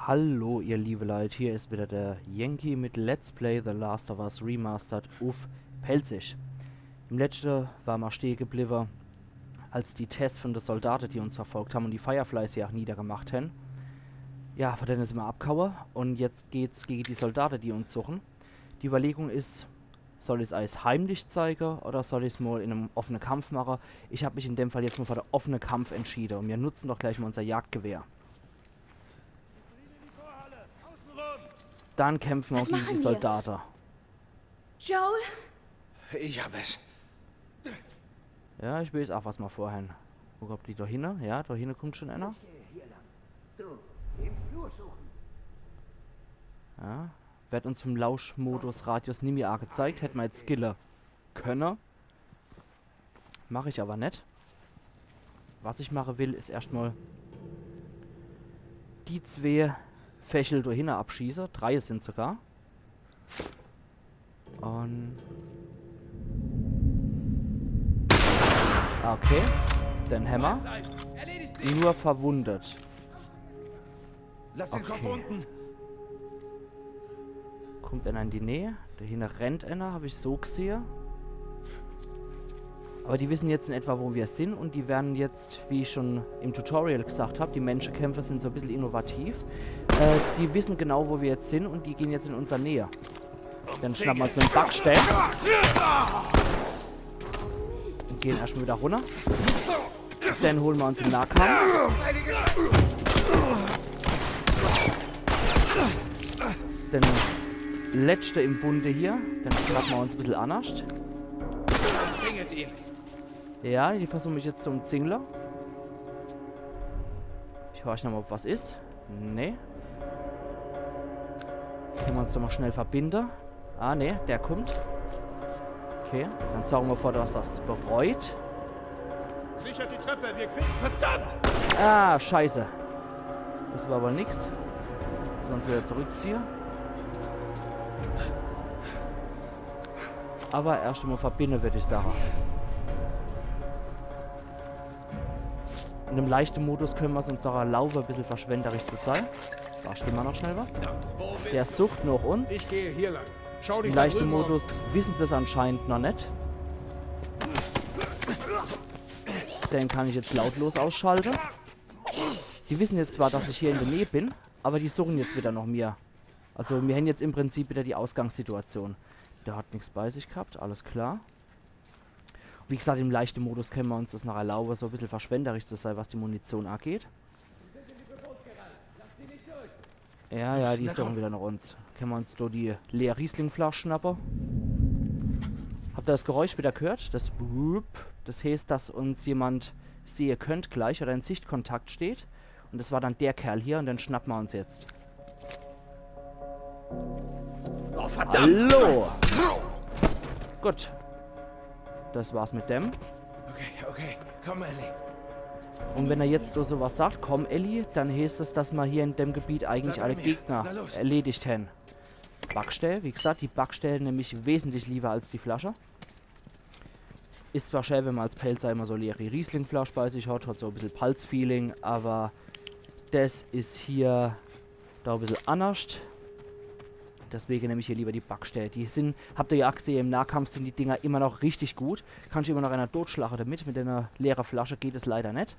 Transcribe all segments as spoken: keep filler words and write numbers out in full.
Hallo, ihr liebe Leit, hier is wieder der Yankee mit Let's Play The Last of Us Remastered uff Pälzisch. Im letschte war ma stehe gebliwwe, als die Tess von de Soldate, die uns verfolgt hän un die Fireflies ja ach niedergemacht hän. Ja, von denne sin ma abgehaue un jetzt geht's gege die Soldate, die uns suchen. Die Überlegung is, soll ich's eis heimlich zeige oder soll ich's mol in em offene Kampf mache? Ich hab mich in dem Fall jetzt mol für de offene Kampf entschiede un mir nutzen doch gleich mol unser Jagdgewehr. Dann kämpfe ma Was gege machen die wir? Soldate. Joel? Ich hab es. Ja, ich will jetzt ach was mol vorher. Guck, ob die do hinne, ja, do hinne kommt schon einer. Hier lang. Du, im Flur suchen. Ja, werd uns vom Lauschmodus-Radius nimmi agezeigt. Hätt ma jetzt skille könne. Mach ich aber net. Was ich mache will, is erscht mol die zwee Vechel do hinne abschieße. Drei sin sogar. Un okay, den hämmer. Nur verwundet. Lass den Kopf Okay. unten. Kommt einer in die Nähe. Do hinne rennt einer, hab ich so gsehe. Aber die wissen jetzt in etwa, wo wir sin un die werden jetzt, wie ich schon im Tutorial gesagt hab, die Menschekämpfer sin so bissel innovativ. Äh, die wissen genau, wo wir jetzt sin un die gehen jetzt in unser Nähe. Dann schnappe ma uns mit dem Backstell. Un gehen erscht mol wieder runner. Dann hole ma uns den Nahkampf. Den letschte im Bunde hier. Dann schnappe ma uns bissel annerscht. Umzingelt ihn. Ja, die versuchen mich jetzt zu umzingle. Ich horch nochmol, ob was is. Nee. Könne ma uns doch mol schnell verbinde. Ah, nee, der kommt. Okay, dann sorge ma vor, dass das bereut. Sichert die Treppe, wir kriegen... Verdammt! Ah, scheiße. Das war wohl nix. Müsse ma uns wieder zurückziehe. Aber erscht mol verbinde, würd ich sage. In dem leichte Modus könne ma's uns ach erlaube, bissel verschwenderisch zu sei. Da stehn ma noch schnell was. Der sucht noch uns. Ich gehe hier lang. Schau dich Im da leichte drüben um. Modus wissen se's anscheinend noch net. Den kann ich jetzt lautlos ausschalte. Die wissen jetzt zwar, dass ich hier in der Nähe bin, aber die suchen jetzt wieder noch mir. Also mir hän jetzt im Prinzip wieder die Ausgangssituation. Der hat nix bei sich gehabt, alles klar. Wie gesagt, im leichte Modus könne ma uns das noch erlaube, so bissel verschwenderisch zu sei, was die Munition ageht. Ja, ja, die suchen wieder noch uns. Könne ma uns do die leer Rieslingflasch schnappe. Habt ihr das Geräusch wieder gehört? Das Bup. Das heeßt, dass uns jemand sehe könnt gleich oder in Sichtkontakt steht. Und das war dann der Kerl hier und den schnappe ma uns jetzt. Oh, verdammt! Hallo! Gut. Das war's mit dem. Okay, okay. Komm, Ellie. Und wenn er jetzt so was sagt, „Komm, Ellie“, dann heeßt es, dass ma hier in dem Gebiet eigentlich alle Gegner erledigt hän. Backstell, wie gesagt, die Backstell nemm ich wesentlich lieber als die Flasche. Is zwar schää, wenn ma als Pälzer immer so leere Rieslingflasch bei sich hat, hat so e bissel Palz-Feeling, aber das is hier doch e bissel annerscht. Deswege nemm ich hier lieber die Backstell. Die sin, habt ihr ja gsehe, im Nahkampf sin die Dinger immer noch richtig gut. Kannst immer noch einer dotschlache damit. Mit einer leere Flasche geht es leider net.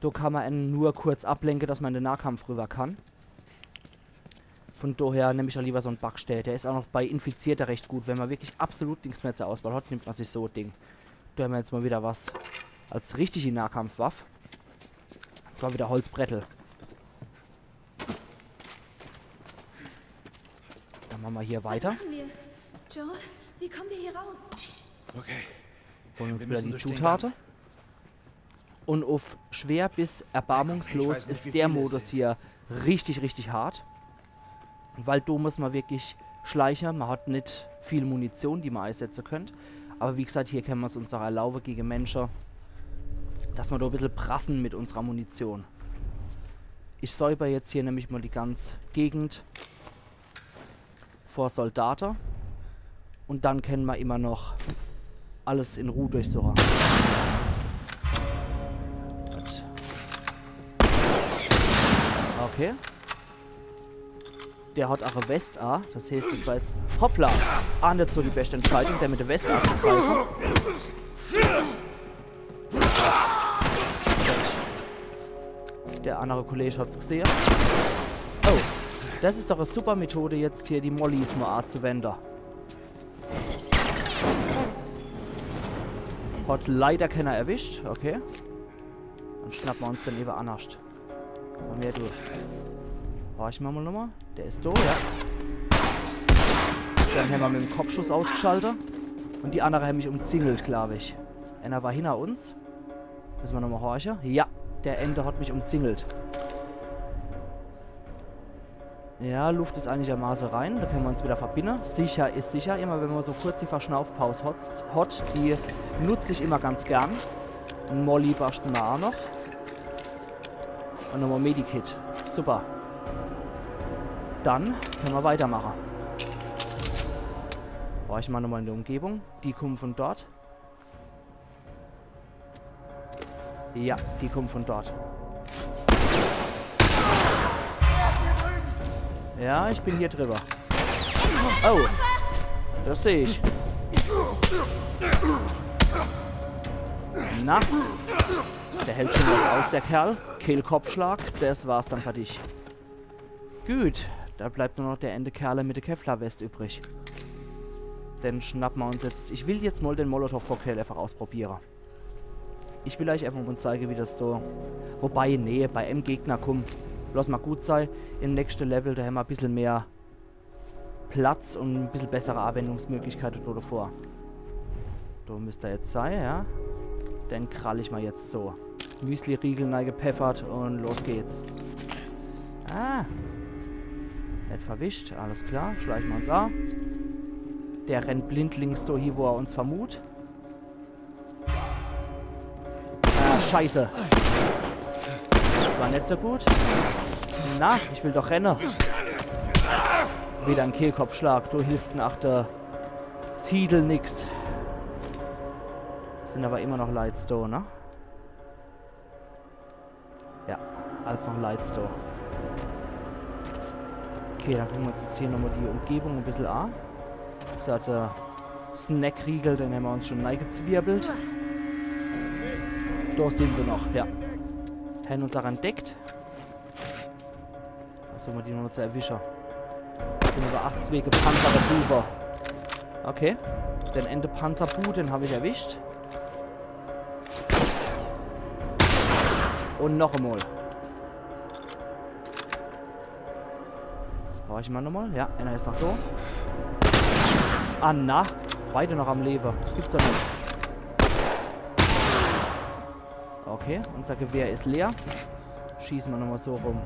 Do kann ma einen nur kurz ablenke, dass ma in den Nahkampf rüber kann. Von daher nemm ich doch lieber so en Backstell. Der is auch noch bei Infizierte recht gut. Wenn ma wirklich absolut nix mehr zur Auswahl hat, nimmt ma sich so e Ding. Do hämmer jetzt mal wieder was als richtige Nahkampfwaff. Und zwar wieder Holzbrettel. Dann mache ma hier weiter. Was machen wir? Joel, wie kommen wir hier raus? Okay. Holen uns wieder die Zutate. Und uff schwer bis erbarmungslos is der Modus hier richtig, richtig hart. Weil do muss ma wirklich schleiche. Ma hat nit viel Munition, die ma eisetze könnt. Aber wie gesagt, hier kann ma's uns auch erlaube gege Mensche, dass ma do e bissel prassen mit unserer Munition. Ich säuber jetzt hier nämlich mal die ganz Gegend vor Soldate. Und dann kenne ma immer noch alles in Ruhe durchsuche. Gut. Der hat ach e West a. Das heißt, das war jetzt, hoppla, ach net so die beste Entscheidung, der mit der West anzugreifen. Gut. Der andere Kollege hat's gesehen. Oh, das is doch e super Methode, jetzt hier die Mollys mol anzuwenden. Hat leider keiner erwischt, okay. Dann schnappen mer uns den ewe annerscht. Komm her, du. Horch mer mol nochmol. Der is do, ja. Den hämmer mit em Kopfschuss ausgeschaltet. Und die annere hämmer mich umzingelt, glaub ich. Einer war hinner uns. Müsse mer nochmol horche. Ja, der Ende hat mich umzingelt. Ja, Luft is einigermaße rein. Do kenne mer uns wieder verbinne. Sicher is sicher. Immer wenn mer so kurz die Verschnaufpaus hot, hot, die nutz ich immer ganz gern. En Molly baschte mer ach noch. Und nochmol Medikit. Super. Dann kenne mer weitermache. Horch mer nochmol in der Umgebung. Die kommen von dort. Ja, die kommen von dort. Ja, ich bin hier drüber. Oh, das seh ich. Na? Der hält schon was aus, der Kerl. Kehlkopfschlag, das war's dann für dich. Gut, da bleibt nur noch der ende Kerle mit der Kevlar-West übrig. Den schnappen mer uns jetzt. Ich will jetzt mol den Molotow-Cocktail einfach ausprobiere. Ich will eich einfach mol zeige, wie das do. Wobei, nee, bei em Gegner, komm, lass mol gut sei. Im nächste Level, do hämmer e bissel mehr Platz und e bissel bessere Anwendungsmöglichkeite do davor. Do müsst er jetzt sei, ja. Den krall ich mol jetzt so. Müsli-Riegel neigepfeffert und los geht's. Ah. Net verwischt, alles klar. Schleiche mer uns a. Der rennt blindlings do hie, wo er uns vermut. Ah, scheiße. War net so gut. Na, ich will doch renne. Wieder en Kehlkopfschlag. Do hilft en achte Siedel nix. Sind aber immer noch Leit do, ne? Ja, als noch Leit do. Okay, dann gucke mer uns jetzt hier nochmol die Umgebung e bissel a. Wie gesagt, äh, Snackriegel, den hämmer uns schon neigezwirbelt. Do sind se noch, ja. Hämmer uns ach entdeckt. Versuche mer die nochmol zu erwische. Sind aber acht, zwee gepanzerte Buwe. Okay. Den ende Panzerbu, den hab ich erwischt. Und noch emol. Horch mer nochmol. Ja, einer is noch do. Ah, na. Beide noch am Lewe. Das gibt's doch net. Okay, unser Gewehr is leer. Schieße mer nochmol so rum.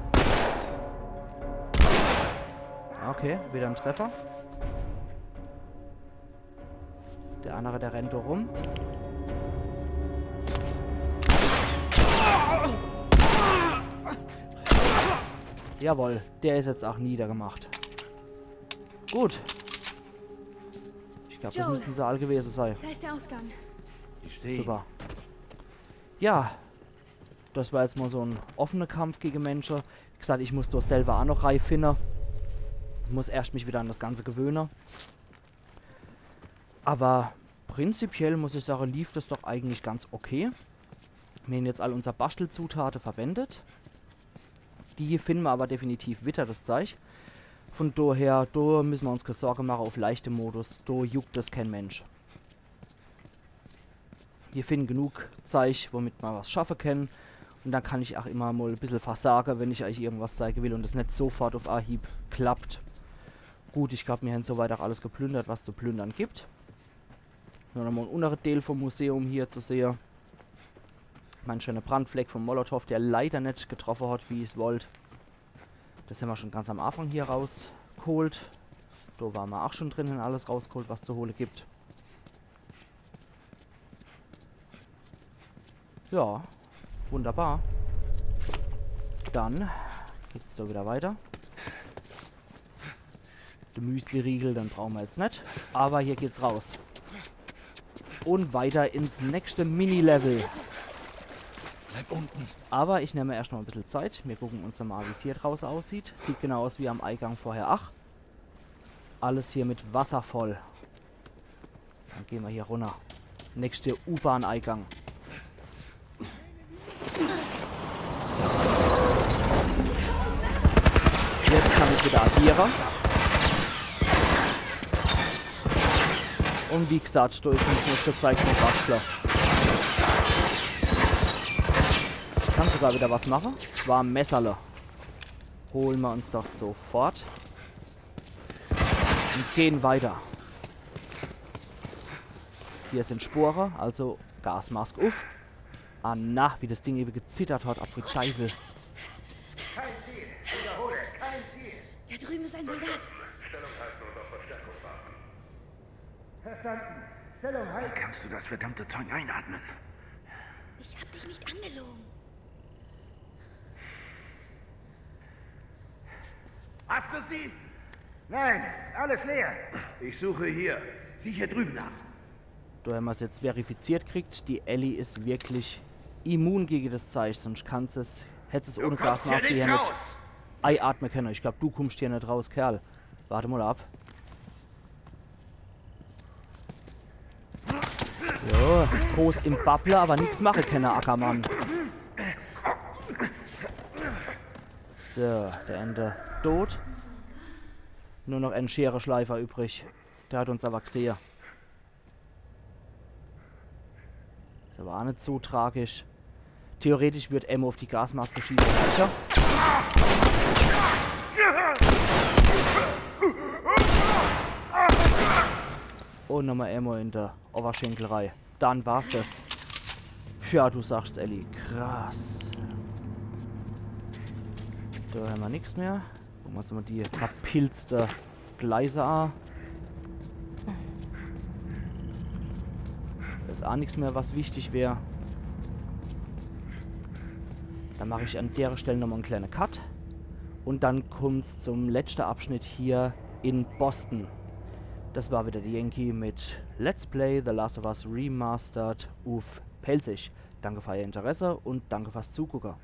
Okay, wieder en Treffer. Der andere, der rennt do rum. Jawohl, der is jetzt ach niedergemacht. Gut. Ich glaub, das Joel. Müssten se all gewese sei. Da ist der Ausgang. Ich seh. Super. Ja, das war jetzt mol so en offener Kampf gege Mensche. Wie gesagt, ich muss do selber ach noch reifinne. Ich muss erscht mich wieder an das Ganze gewöhne. Aber prinzipiell, muss ich sage, lief das doch eigentlich ganz okay. Mir hän jetzt all unser Baschtelzutate verwendet. Die finne mer aber definitiv wieder, das Zeig. Von doher, do müsse mer uns kee Sorge mache uff leichte Modus. Do juckt das kee Mensch. Mir finne genug Zeig, womit mer was schaffe kenne. Und dann kann ich ach immer mol e bissel versage, wenn ich eich irgendwas zeige will und es net sofort uff Ahieb klappt. Gut, ich glaub, mir hän soweit ach alles geplündert, was zu plündern gibt. Nur nochmol en unnere Deel vom Museum hier zu sehe. Mein schöner Brandfleck vom Molotow, der leider net getroffe hat, wie ich's wollt. Das hämmer schon ganz am Anfang hier rausgeholt. Do ware mer ach schon drin, hän alles rausgeholt, was zu hole gibt. Ja, wunderbar. Dann geht's do wieder weiter. De Müsli-Riegel, den brauche mer jetzt net. Aber hier geht's raus. Und weiter ins nächste Mini-Level. Bleib unten. Aber ich nemme erscht noch e bissel Zeit. Mir gucken uns mal, wie's hier drauße aussieht. Sieht genau aus wie am Eigang vorher. Ach, alles hier mit Wasser voll. Dann gehn mer hier runner. Nächste U-Bahn-Eigang. Jetzt kann ich wieder agiere. Und wie gesagt, do is uns nächste Zeit noch Bastle. Ich kann sogar wieder was mache. Zwar Messerle. Holen mer uns doch sofort. Und gehn weiter. Hier sind Spore, also Gasmask uff. Ah na, wie das Ding ewe gezittert hat, auf die Teufel. Kein Ziel. Ich wiederhole, kein Ziel. Da drüben ist ein Soldat. Stellung halten und auf Verstärkung warten. Verstanden. Stellung halten. Wie kannst du das verdammte Zeug einatmen? Ich hab dich nicht angelogen. Hast du sie? Nein, alles leer. Ich suche hier. Sieh hier drüben nach. Do hämmer's jetzt verifiziert kriegt, die Ellie is wirklich immun gege das Zeich, sonst kann's es, hätt's es ohne Gasmaske hier net einatme kenne. Ich glaub, du kummst hier net raus, Kerl. Warte mal ab. Jo, groß im Babble, aber nix mache kenne, Ackermann. So, der Ende tot. Nur noch en Schereschleifer übrig. Der hat uns aber gsehe. Is aber auch net so tragisch. Theoretisch würd Ammo auf die Gasmaske schieße, weißt du? Und nochmal Ammo in der Oberschenkel rei. Dann war's das. Ja, du sagst, Ellie. Krass. Do hämmer nix mehr. Gucke mer uns mal die verpilzte Gleise a. Do is a nix mehr, was wichtig wär. Dann mach ich an dere Stelle nochmal en kleine Cut. Und dann kummt's zum letzte Abschnitt hier in Boston. Das war wieder der Yankee mit Let's Play The Last of Us Remastered uff Pälzisch. Danke für Eier Interesse und danke fürs Zugucke.